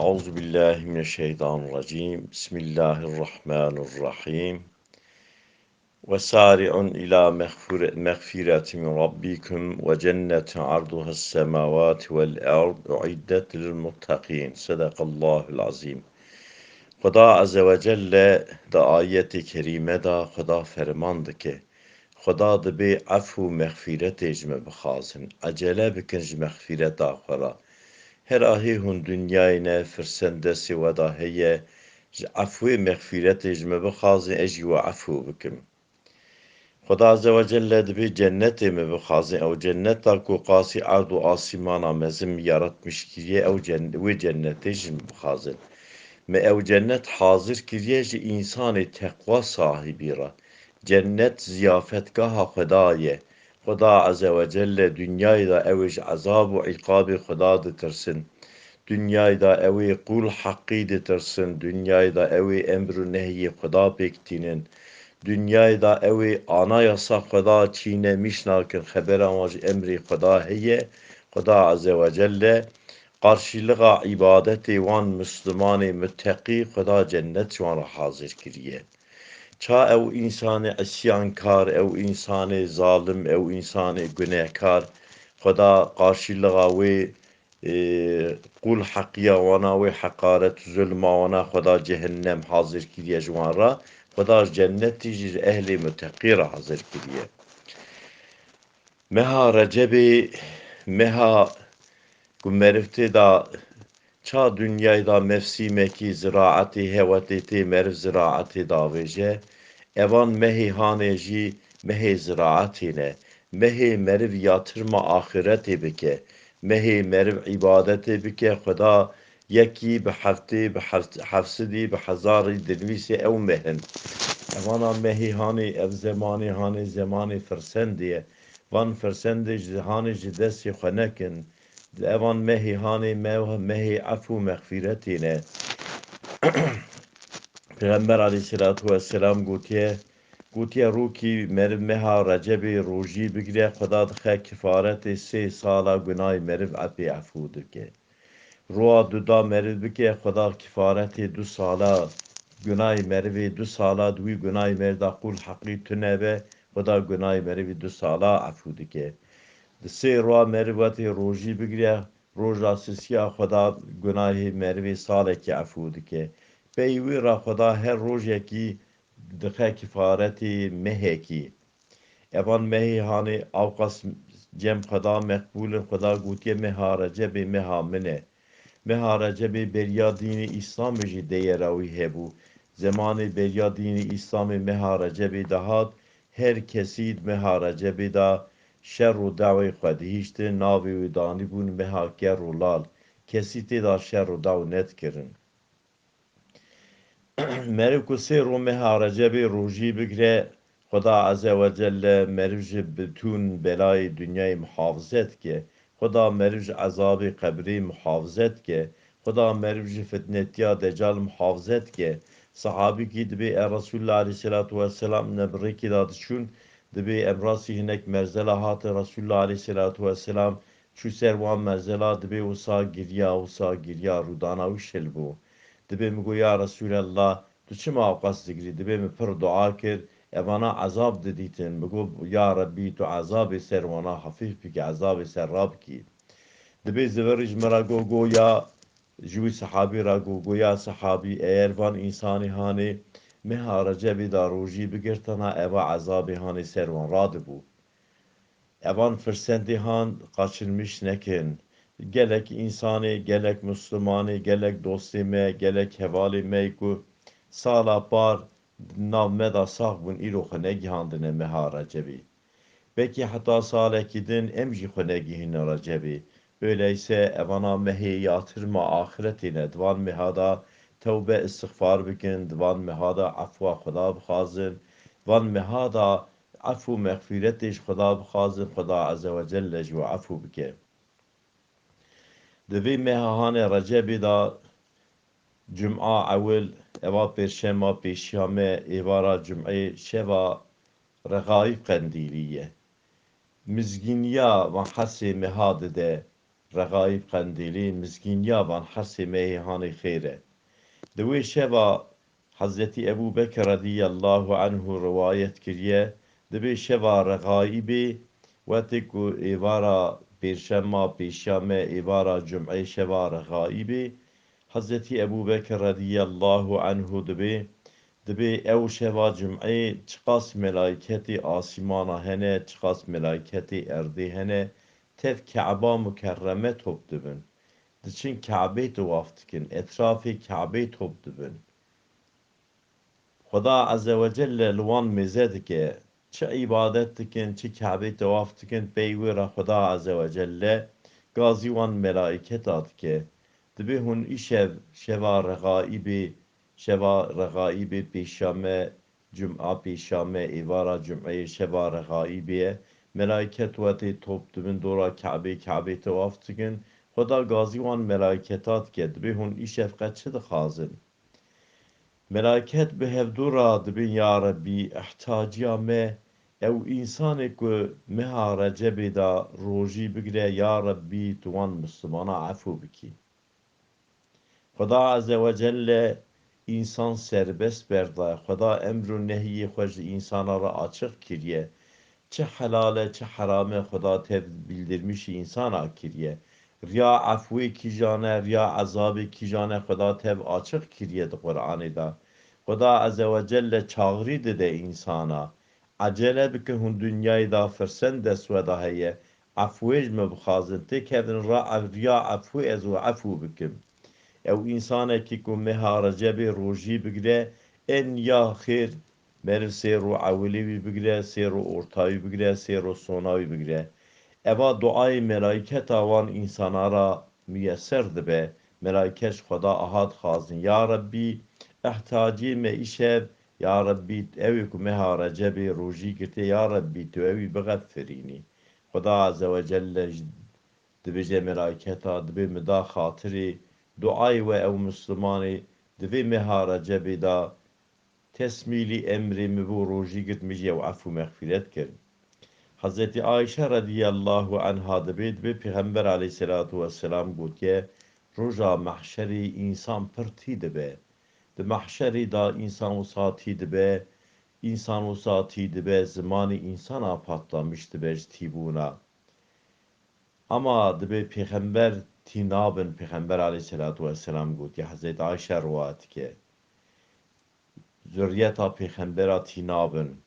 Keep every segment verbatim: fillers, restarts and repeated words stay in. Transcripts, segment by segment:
أعوذ بالله من الشيطان الرجيم. بسم الله الرحمن الرحيم. وسارعوا إلى مغفر-، مغفرة من ربكم وجنة عرضها السماوات والأرض أعدت للمتقين. صدق الله العظيم. Xuda Azze ve Celle di ayetê kerîme de Xuda ferman dike. Xuda dibê efû û mexfîretê ji me bixwazin. Ecele bikin ji mexfîreta xwe re. Her ahê hûn dinyayê ne, firsend destê we de heye, ji efû û mexfîretê ji me bixwazin, ez jî we efû bikim. Xuda Azze ve Celle dibê cennetê me bixwazin. Ew cenneta ku qasî erd û asîmana mezin yaratmiş kiriye, ew cen-, wê cennetê ji me bixwazin. Me ew cennet hazir kiriye ji însanê teqwa sahibî re. Cennet ziyafetgeha Xwedayê ye. Xuda Azze ve Celle dinyayê de ew ê ji ezab û îqabê Xuda ditirsin. Dinyayê de ew ê qûl heqî ditirsin. Dinyayê de ew ê emr û nehyê Xuda pêk tînin. Dinyayê de ew ê anayasa Xuda çîne mîş nakin, xebera wan ji emrê Xuda heye. Xuda Azze ve Celle qarşîlixa îbadetê wan Mislimanê muteqî Xuda cennet ji wan re hazir kiriye. Ça ew însanê isyankar, ew însanê zalim, ew însanê gunehkar, Xuda qarşîlixa wê, ê, qûl heqiya wana, wê heqaret û zulma wana Xuda cehennem hazir kiriye ji wan re, Xuda ji cennetî jî ji ehlê muteqî re hazir kiriye. Meha Recebê, meha ku meriv tê de ça dinyayê de mevsîmekî ziraetê, hewetê tê meriv ziraetê davêje, evan mehê hanê jî mehê ziraetê ne. Mehê meriv yatirma axiretê bike. Mehê meriv îbadetê bike, Xuda yekî bi heftê, bi heft-, hefsidî, bi hezarî dinivîsê ew meh in. Evana mehê hanê, ev zemanê hanê, zemanê firsendê ye. Van firsendê ji hanê ji destê xwe nekin. Di evan mehê hanê me-, mehê efû mexfîretê ne. Pêxember aleyhisselatu vesselam gotiye, gotiye, rûkî meriv meha Recebê rojî bigire, Xuda dixe kifaretê sê sala gunayê meriv epê efû dike. Roa duda meriv bike, Xuda kifaretê du sala gunayê merivê du sala di wî gunayê meriv de qûl heqî tune be, Xuda gunayê merivê du sala efû dike. Di sê roa meriv wetê rojî bigire, roja sisiya Xuda gunahê merivê salekî efû dike. Pey wî re Xuda her rojekî dixe kifaretê mehekî. Evan mehê hanê awqas cem Xuda meqbûl in, Xuda gotiye, meha Recebê meha min e. Meha Recebê beriya dînê Îslamê jî deyera wî hebû. Zemanê beriya dînê Îslamê meha Recebê dihat, her kesî di meha Recebê de şer û dawê xwe dihiştin, navê wî danîbûn meha ker û lal. Kesî tê de şer û daw nedikirin. Meriv ku sê rû meha Recebê rojî bigire, Xuda Azze ve Celle meriv ji bitûn belayê dinyayê muhafize dike. Xuda meriv ji ezabê qebrê muhafize dike. Xuda meriv ji fitnetiya Decal muhafize dike. Sahabîkî dibê e Resulullah aleyhisselatu vesselam ne bi rêkê de diçûn, dibê em rastî hinek merzela hatin Resulullah aleyhisselatu vesselam çû ser wan merzela, dibê wisa giriya, wisa giriya, rûdana wî şil bû. Dibê min got, ya Resûlallah, tu çima ewqas digirî? Dibê min pir dua kir, evana ezab didîtin. Min got, ya Rebbî, tu ezabê ser wana hafîf bikî, ezabê ser rabikî. Dibê zivirî ji min re got, got, ya ji wî sehabî re got, got, ya sehabî, eger van însanê hanê meha Recebê de rojî bigirtina, eva ezabê hanê ser wan radibû. Evan firsendê han qaçilmiş nekin. Gelek însanê, gelek Muslimanê, gelek dostê me, gelek hevalê me ku sala par di nav me de sax bûn, îro xwe negihandine meha Recebê. Belkî heta salekî din em jî xwe negihînin Recebê. Öyleyse evana mehê yatirma axiretê ne. Di van meha de tewbe, istixfar bikin, di van meha de efwa Xuda bixwazin. Van meha de Efû mexfîretê ji Xuda bixwazin, Xuda Azze ve Celle ji we efû bike. Di vê meha hanê Recebê de Cuma ewil, eva pêrşema pêşiya me, êvara Cumê, şeva Rexayîb Qendîlî ye. Mizgîniya van hesê meha dide, Rexayîb Qendîlî, mizgîniya van hersê mehê hanê xêr e. Di wê şeva Hezretî Ebû Bekir radiyallahu anhu riwayet kiriye, dibê şeva Rexayîbê, wextê ku êvara pêşema, pêşiyame, êvara cum'ê şeva Rexayîbê, Hezretî Ebû Bekir radiyallahu anhu dibê, dibê ew şeva cum'ê çiqas melayketê asîmana hene, çiqas melayketê erdê hene, tev Ke'ba Mukerreme top dibin. Diçin Ke'bê tewaf dikin, etrafê Ke'bê top dibin. Xweda Azze ve Celle li wan mêze dike, çi îbadet dikin, çi Ke'bê tewaf dikin, pey wê re Xweda Azze ve Celle gazî wan melaîketa dike. Dibê hûn îşev şeva Rexaîbê, şeva Rexaîbê pêşame, cuma pêşame, êvara cumeyê şeva Rexaîbê ye. Melaîket wetê top dibin dora Ke'bê, Ke'bê tewaf dikin. Xweda gazî wan melaîketa dike. Dibê hûn îşev qe çi dixwazin? Melaîket bi hevdû re dibin, ya Rebbî, ihtiyaciya me, ew însanê ku meha Recebê de rojî bigire, ya Rebbî, tu wan Mislimana efû bikî. Xweda Azze ve Celle însan serbest berdaye. Xweda emr û nehyê xwe ji însana re açiq kiriye. Çi helal e, çi heram e, Xweda tev bildirmişî însana kiriye. Riya efwê kîjan e, riya ezabê kîjan e, Xweda tev açiq kiriye di Qur'anê de. Xweda Azze ve Celle çaxirî dide însana. Ecele bikin, hûn dinyayê de firsend dest we de heye. Efwê ji min bixwazin. Têkevin ra ev-, riya efwê, ez we efû bikim. Ew însanekî ku meha Recebê rojî bigire, en ya xêr meriv sê ro ewilê wî bigire, sê ro orta wî bigire, sê ro sona wî bigire. Eva duayê melaîketa wan însana ra miyeser dibe. Melaîket ji Xweda aha dixwazin, ya Rebbî, ihtiyacê me îşev, ya Rebbî, ew ê ku meha Recebê rojî girtê, ya Rebbî, tu ewî bixefirînî. Xweda Azze ve Celle ji dibêje melaîketa, dibê min da xatirê duayê we ew Mislimanê, divê meha Recebê de tesmîlî emrê min bû, rojî girt, min jî ew efû mexfîret kir. Hezretî Ayşe radiyallahu anha dibê, dibê Pêxember aleyhisselatu vesselam gotiye, roja mehşerê însan pir tî dibe. Di mehşerê de însan wisa tî dibe, însan wisa tî dibe, zimanê însana patlamiş dibe ji tîbûna. Ama dibê Pêxember tî nabin, Pêxember aleyhisselatu vesselam gotiye, Hezret Ayşe riwayet dike. Zurriyeta Pêxembera tî nabin.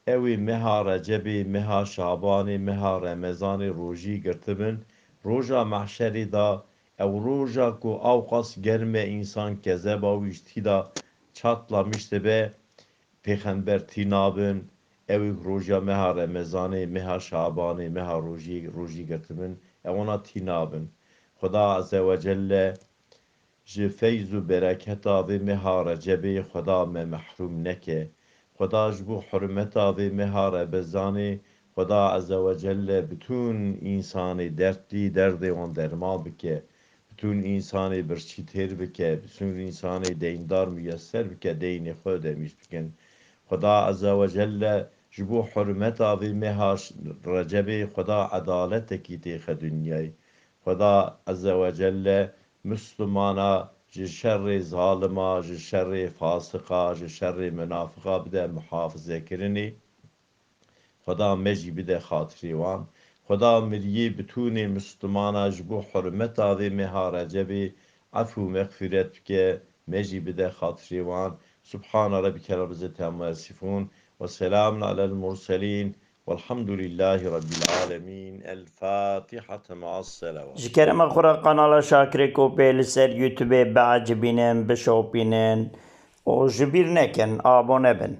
Ew ê meha Recebê, meha Şabanê, meha Remezanê rojî girtibin, roja mehşerê de, ew roja ku awqas germ e, însan kezeba wî ji tî de çatlamiş dibe, Pêxember tî nabin, ew ê ku roja meha Remezanê, meha Şabanê, meha rojî, rojî girtibin, ewana tî nabin. Xweda Azze ve Celle ji feyz û bereketa vê meha Recebê Xweda me mehrûm neke. Xweda ji bo hurmeta vê meha Remezanê, Xweda Azze ve Celle bitûn însanê dertlî derdê wan derman bike. Bitûn însanê birçî têr bike, bitûn însanê deyndar muyesser bike, deynê xwe demîş bikin. Xweda Azze ve Celle ji bo hurmeta vê meha ş-, Recebê Xweda edaletekî têxe dinyayê. Xweda Azze ve Celle Mislimana ji şerê zalima, ji şerê fasiqa, ji şerê minafiqa bide muhafizekirinê. Xweda me jî bide xatirê wan. Xweda miriyê bitûnê Mislimana ji bo hurmeta vê meha Recebê efû mexfîret bike, me jî bide xatirê wan. Subhana Rabbike Rabbil İzzeti Amma Yasifun ve Selamun Alel Murselin velhamdülillahi Rabbil Alemin. El Fatiha ma'as selavat. Ji kerema xwe re kanala Şakirê Kopê li ser YouTubeê biecibînin, bişopînin û ji bîr nekin, abone bin.